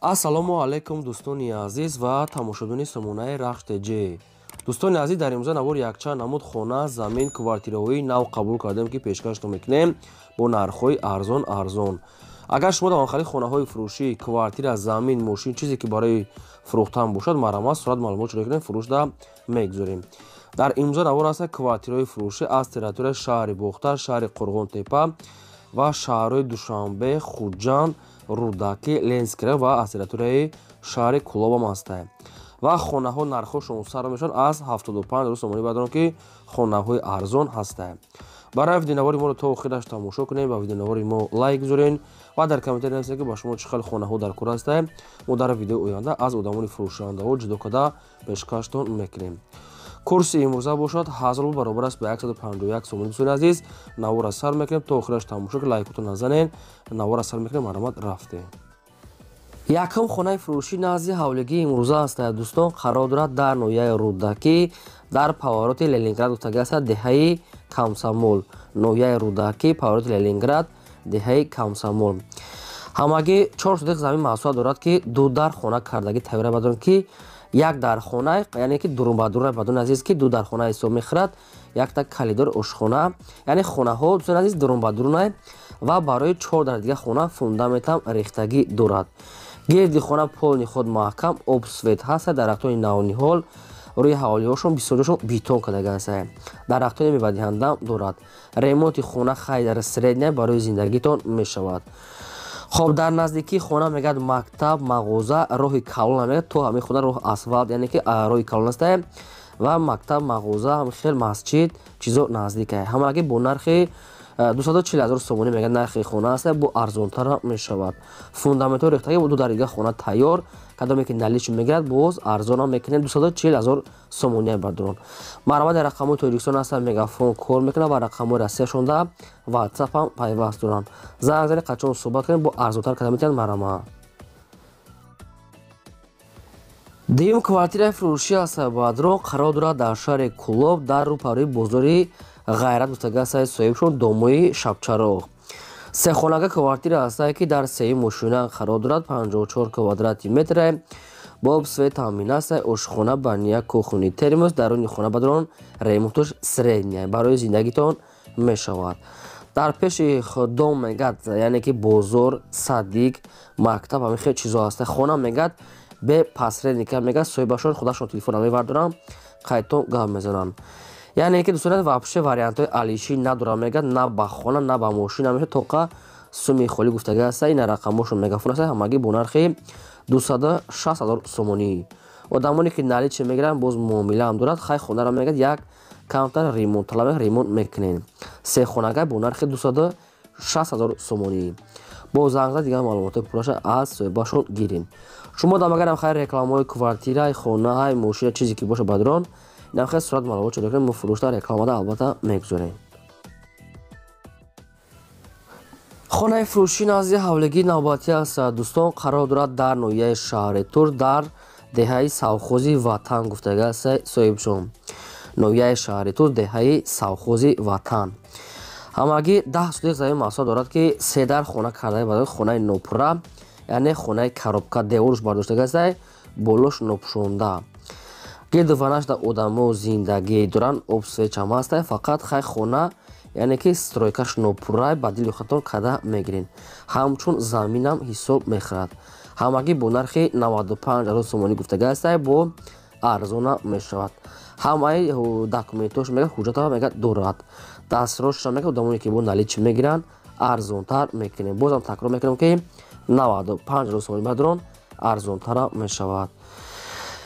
Ассалому алайкум, дӯстони азиз ва тамошобинони сомонаи Рахш ТЖ. Дӯстони азиз, дар имрӯза навор якчанд намуд хона, замин, квартираҳои нав қабул кардем, ки пешкаштон мекунем бо нархҳои арзон арзон. Агар шумо дар анхали хонаҳои фурӯшӣ, квартира, замин, мошин, чизе ки барои фурӯхтан бошад, марҳамат, сурат маълумот шуда кунем, фурӯшда мегузорем. Дар имрӯза навор ҳаста квартираҳои фурӯшӣ аз территорияи шаҳри Бохтар, шаҳри Қурғонтепа ва шаҳрҳои Душанбе, Хуҷанд, Рӯдакӣ, Ленинский ва аз территорияи шаҳри Кӯлобам ҳастанд. Ва хонаҳо нархҳошон сар мешаванд аз 75 сомонӣ, баъдон ки хонаҳои арзон ҳастанд. Барои видеонавори моро то охираш тамошо кунем ва видеонавори мо лайк гузорен ва дар комментария нависед, ки ба шумо чӣ хел хонаҳо дар кор ҳастанд. Мо дар видеои оянда аз одамони фурӯшандаҳо ҷудо карда пешкаштон мекунем. Курси имрӯза бошад 1000 рубл, баробар аст ба 151 сомонӣ. Дӯстони азиз, навора сар мекунем, то охираш тамошо кунед, лайкотон назанед. Навора сар мекунем, марҳамат, рафтем. Якум хонаи фурӯшӣ назди ҳавлигии имрӯза ҳастад, дӯстон, қарор дорад дар ноҳияи Рӯдакӣ, дар повороти Ленинград гуфтагӣ ҳастад, деҳаи Комсомол. Ноҳияи Рӯдакӣ, повороти Ленинград, деҳаи Комсомол. Ҳамагӣ 4 сотих замин маҳсулот дорад, ки ду дар хона кардагӣ тайёра, бадорем ки як дар хона, яъне ки дурун ба дурун, бадон азиз, ки ду дар хона ҳисоб мехӯрад, якта калидор, ошхона, яъне хонаҳо, дӯстони азиз, дурун ба дурунай ва барои 4 дар дига хона фундаментам рехтагӣ дорад. Гирди хона полни худ маҳкам, об, свет ҳаста, дарахтони навниҳол рӯи ҳаволиҳошон бисёрҷошон битон кардага ҳаста, дарахтони мевадиҳандаам дорад. Ремонти хона хайр средняя, барои зиндагитон мешавад. Хоб, дар наздикии хона мегӯяд мактаб, мағоза, роҳи калон мегӯяд, то ҳамин хона роҳ асфалт, яъне ки роҳи калон аста ва мактаб, мағоза, хел масҷид, чизо наздика. Ҳамагӣ бо нархи 240 ҳазор сомонӣ мегӯяд нархи хона аста, бо арзонтар мешавад. Фундаментҳо рехтагӣ, бо ду дар дига хона тайёр, кадоме ки наличи мегирад, боз арзонам мекунем, 240 ҳазор сомонӣ бардорон. Марҳамат, дар рақамҳои Тоҷикистон ҳастанд, мегафон кор мекунад ва рақамҳои Россияшонда ватсап ҳам пайваст доранд. Занг зани, қачон суҳбат кунем, бо арзонтар карда метавонанд, марҳамат. Дуюм квартираи фурӯшӣ аст, бадрон, қарор дорад дар шаҳри Кӯлоб, дар рӯпарӯи бозори Ғайрат гуфтага ҳастад, соҳибшон домои Шабчароғ. Сехонага квартира ҳастад, ки дар сеюм мошина қарор дорад, 54 квадрати метре, бо свет таъмин аст, ошхона, баня, кухни, термос. Даруни хона, бадрон, ремонтош средняя, барои зиндагитон мешавад. Дар пеши дом мегӯяд, яъне ки бозор, садик, мактаб, ҳамин хел чизо ҳаста. Хона мегӯяд бе посредника, мегӯяд соҳибашон худашон телефон мевардоранд, қайтон гап мезананд. Яъне ки, дӯстони, вообще вариантҳои алишӣ надорам, мегӯяд, на ба хона, на ба мошина мешавад, тоқа суми холӣ гуфтага аста. Ина рақамҳошон мегафон аста. Ҳамагӣ бо нархи 260 ҳазор сомонӣ. Одамоне ки наличи мегиранд, боз муомилаам дорад. Хай, хонаро мегӯяд як камтар ремонт талаб, ремонт мекунем. Се хонага бо нархи 260 ҳазор сомонӣ. Бо занг зад, дигар маълумотҳои пурраша аз соҳибашон гирем. Шумо дам агарам хайр рекламаҳои квартираи, хонаҳай, мошина, чизе ки боша, бадрон, инам хел сурат маълумот шуда кунем, мо фурӯшда рекламада албатта мегузорем. Хонаи фурӯшӣ назди ҳавлигии навбатӣ аст, дӯстон, қарор дорад дар ноҳияи шаҳри Тур, дар деҳаи Савхози Ватан гуфтага аст соҳибшон. Ноҳияи шаҳри Тур, деҳаи Савхози Ватан. Ҳамагӣ 10 сотих замин маҳсулот дорад, ки се дар хона карда, барои хонаи нопурра, яъне хонаи коробка, деворш бардоштага аст, болош нопӯшонда. Гирду ванашда одамо зиндагӣ доранд, об, свет ҳам ҳаста, фақат хай хона, яъне ки стройкаш нопурра, ба дили худтон карда мегиред. Ҳамчун заминам ҳисоб мехӯрад. Ҳамагӣ бо нархи 95 ҳазор сомонӣ гуфтага аст, бо арзона мешавад. Ҳамаи документҳош мегӯяд, ҳуҷҷатҳо мегӯяд дорад. Дастросша мегӯяд, одамоне ки бо наличи мегиранд, арзонтар мекунем. Бозам такрор мекунем, ки 95 ҳазор сомонӣ, бадрон, арзонтара мешавад.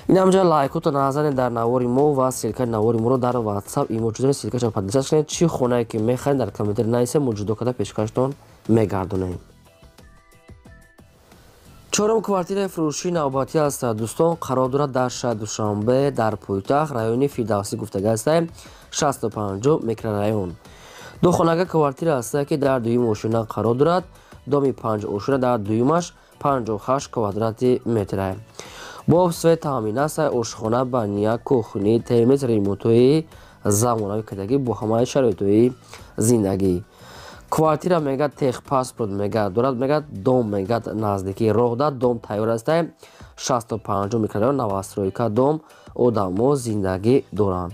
Инамҷа лайкото назанед дар навори мо ва ссылкаи навори моро дар ватсап, имо ҷудо ссылкаша подписать кунед. Чӣ хонае ки мехаред, дар комментарий нависед, мо ҷудо карда пешкаштон мегардонем. Чорум квартираи фурӯшии навбатӣ аст, дӯстон, қарор дорад дар шаҳри Душанбе, дар пойтахт, райони Фирдавсӣ гуфтага аст, 65 микрорайон. Ду хонага квартира аст, ки дар дуюм ошина қарор дорад, доми 5 ошина, дар дуюмаш 58 квадрати метра. Бо свет таъмин аст, ошхона, баня, кухни, термос, ремонтҳои замонавӣ кардагӣ бо ҳамаи шароитҳои зиндагӣ. Квартира мегад техпаспорт мегад дорад, мегад дом мегад наздикии роҳ да дом тайёр астай. 65 микрорайон новостройка дом одамо зиндагӣ доранд.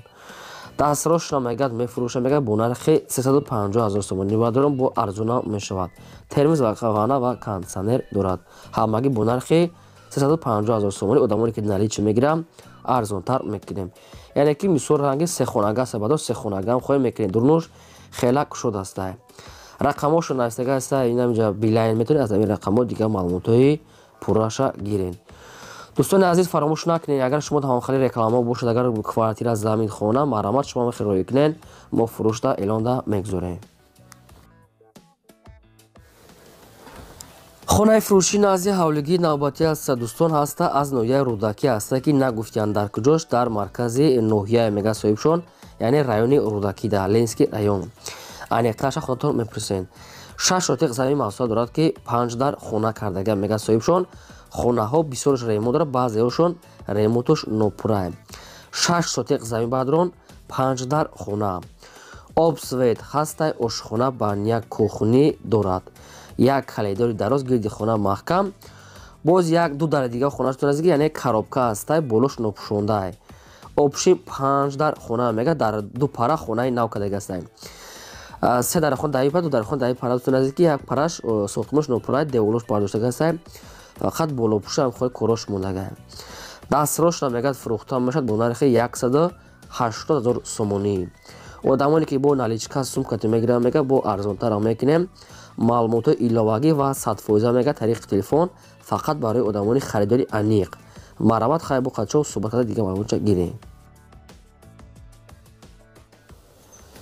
Дастрошро мегад мефурӯша мегад бо нархи 350 000 сомонӣ бадрон бо арзона мешавад. Термоз ва ванна ва кондитсионер дорад. Ҳамагӣ бо нархи 350 000 сомонӣ одамоне ки наличи мегиранд арзонтар мекунем. Яъне ки мисол ранги сехонага аст, бадо сехонагаам хоҳем мекунем. Дурнуш хела кушод астай. Рақамҳошо навистага аста, инамҷа Билайн метавонед аз ҳамин рақамҳо дигар маълумотҳои пурраша гирен. Дӯстони азиз, фаромӯш накунед, агар шумо ҳамхели рекламаҳо бошад, агар квартира, замин, хона, марҳамат шумо ҳам роӣ кунед, мо фурӯшда эълонда мегузорем. Хонаи фурӯшӣ назди ҳавлигии навбатӣ аст, дӯстон, ҳаста аз ноҳияи Рӯдакӣ ҳаста, ки нагуфтиянд дар куҷош, дар маркази ноҳияи мега соҳибшон, яъне райони Рӯдакӣ да Ленинский район. Аниқтарша худатон мепурсед. 6 сотиқ замин маҳсулот дорад, ки 5 дар хона кардага мега соҳибшон. Хонаҳо бисёрш ремонт дорад, баъзеҳошон ремонтош нопурра. 6 сотиқ замин бадрон, 5 дар хона. Об свет ҳастай, ошхона баня кухни дорад. Як калидори дароз гирди хона маҳкам. Боз як ду дари дигар хонаш дорад, яъне коробка ҳастай, болош нопӯшондай. Обши 5 дар хона мега дар ду пара хонаи нав кардага ҳастай. 3 дар хона даи пара, 2 дар хона даи пара дӯстони азиз, ки як параш сохтмонаш нопурра, деволош бардоштага ҳастай. Фақат болопӯша ҳам хоҳи корош мондага. Дастрошро мегад фурӯхта мешавад бо нархи 180 000 сомонӣ. Одамоне ки бо наличка сумкати мегиранд мега бо арзонтар мекунем. Маълумотҳои иловагӣ ва 100% мега тариқи телефон фақат барои одамони харидори аниқ. Марҳамат хайр бо қадчо суҳбат карда дигар маълумотча гирем.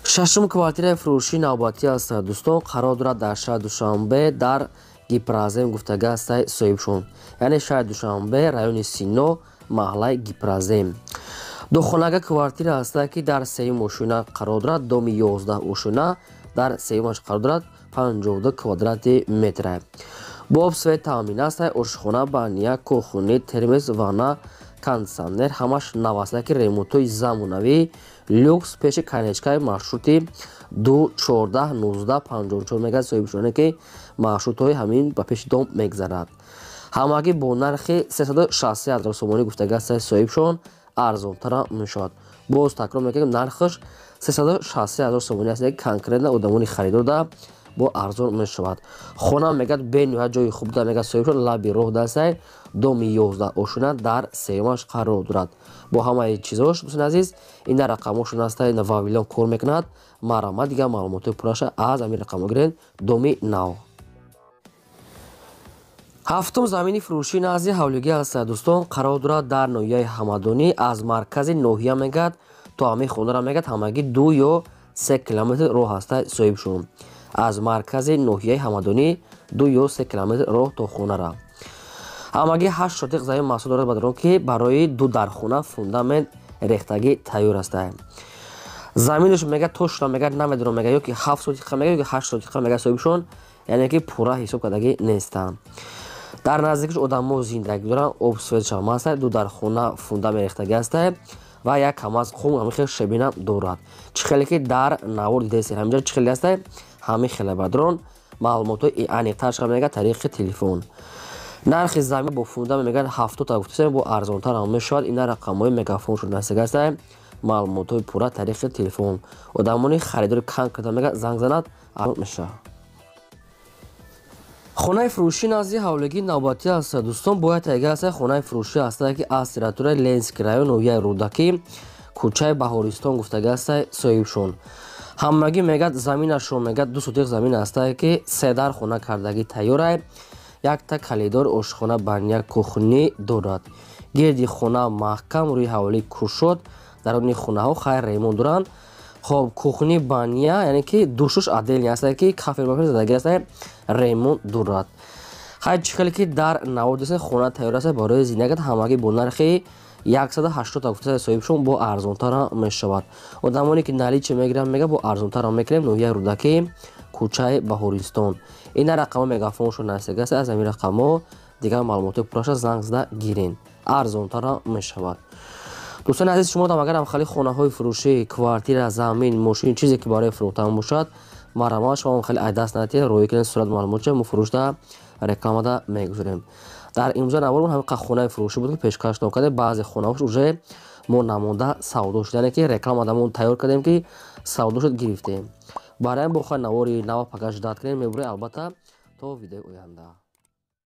Шашум квартираи фурӯшии навбатӣ аст, дӯстон, қарор дорад дар шаҳри Душанбе дар Гипразем гуфтага ҳастай соҳибшон. Яъне шаҳри Душанбе, райони Сино, маҳаллаи Гипразем. Духонага квартира ҳаста, ки дар сеюм ошёна қарор дорад, доми 11 ошёна дар сеюмаш қарор дорад, 52 квадрати метра. Бо об свет таъмин аст, ошхона, баня, кухни, термоз, ванна, кондитсионер ҳамаш нав аст, ки ремонтҳои замонавӣ люкс пеши конечкаи маршрути 2 14 19 54 мега соҳибшоне, ки маршрутҳои ҳамин ба пеши дом мегзарад. Ҳамагӣ бо нархи 360 000 сомонӣ гуфтага аст соҳибшон, арзонтара мешавад. Боз такрор мекунем, нархаш 360 000 сомонӣ аст, ки конкретно одамони харидорда бо арзон мешавад. Хона мегад бениҳоят ҷои хуб да мегад соҳибшон, лаби роҳ дастай, доми 11 ошёна дар сеюмаш қарор дорад. Бо ҳамаи чизош, дӯстони азиз, ин дар рақамҳошон ҳастай, ин Вавилон кор мекунад. Марҳамат дигар маълумотҳои пурраша аз ҳамин рақамҳо гиред. Доми нав. Ҳафтум замини фурӯшӣ назди ҳавлигӣ аст, дӯстон, қарор дорад дар ноҳияи Ҳамадонӣ. Аз маркази ноҳия мегад то ҳамин хонара мегад ҳамагӣ 2 ё 3 километр роҳ ҳастай соҳибшон. Аз маркази ноҳияи Ҳамадонӣ 2 ё 3 километр роҳ то хонара. Ҳамагӣ 8 сотиқ замин маҳсул дорад бадрон, ки барои 2 дархона фундамент рехтагӣ тайёр ҳастай. Заминаш мегад точно мегад намедонам мегад ё ки 7 сотиқа мегад ё ки 8 сотиқа мегад соҳибшон, яъне ки пурра ҳисоб кардагӣ нестанд. Дар наздикиш одамо зиндагӣ доранд, об светшам ҳастай, 2 дархона фундамент рехтагӣ ҳастай ва як камаз хум ҳамин хел шебинам дорад. Чӣ хеле ки дар навор дидаестед, ҳаминҷа чӣ хеле ҳастай, ҳамин хеле бадрон. Маълумотҳои аниқтарша мегад тариқи телефон. Нархи замин бо фундамент мегад 70 та гуфтасем, бо арзонтар ҳам мешавад. Ина рақамҳои мегафоншон наздик ҳастай. Маълумотҳои пурра тариқи телефон. Одамони харидори конкретно мегад занг занад, арзон мешавад. Хонаи фурӯшӣ назди ҳавлигии навбатӣ аст, дӯстон, бояд тайга аст хонаи фурӯшӣ ҳаста, ки аз территорияи Ленинский район, ноҳияи Рӯдакӣ, кӯчаи Баҳористон гуфтага ҳастай соҳибшон. Ҳамагӣ мегад заминашро мегад 2 сотиқ замин ҳастай, ки 3 дар хона кардагӣ тайёрай. Якта калидор, ошхона, баня, кухни дорад. Гирди хона маҳкам, рӯи ҳавлӣ кушод, даруни хонаҳо хайр ремонт доранд. Хоб, кухни, баня, яъне ки душуш отдельный ҳастай, ки кафел бафел задагӣ ҳастай, ремонт дорад. Хайр, чӣ хеле ки дар навор дидед, хона тайёр аст барои зиндагӣ, ҳамагӣ бо нархи 180 та гуфта соҳибшон бо арзонтар мешавад. Одамоне ки наличи мегиранд мега бо арзонтар мекунем. Ноҳияи Рӯдакӣ, кӯчаи Баҳористон. Ин рақамҳо мегафоншон наздик аст, аз ҳамин рақамҳо дигар маълумотҳои пурраша занг зада гирен, арзонтар мешавад. Дӯстони азиз, шумо агар ҳам хали хонаҳои фурӯшӣ, квартира, замин, мошин, чизе ки барои фурӯхтан бошад, Марҳамат, шумо хеле айдаст надиҳед, роӣ кунед сурат маълумотча, мо фурӯшда рекламада мегузорем. Дар имрӯза навормон ҳамин хонаи фурӯшӣ буд, ки пешкаштон кардем. Баъзе хонаҳош уже мо намонда савдо шуд, яъне ки реклама мо тайёр кардем, ки савдо шуд, гирифтем. Барои бо навори нава пага ждать кунем, мебурем, албатта, то видеои оянда.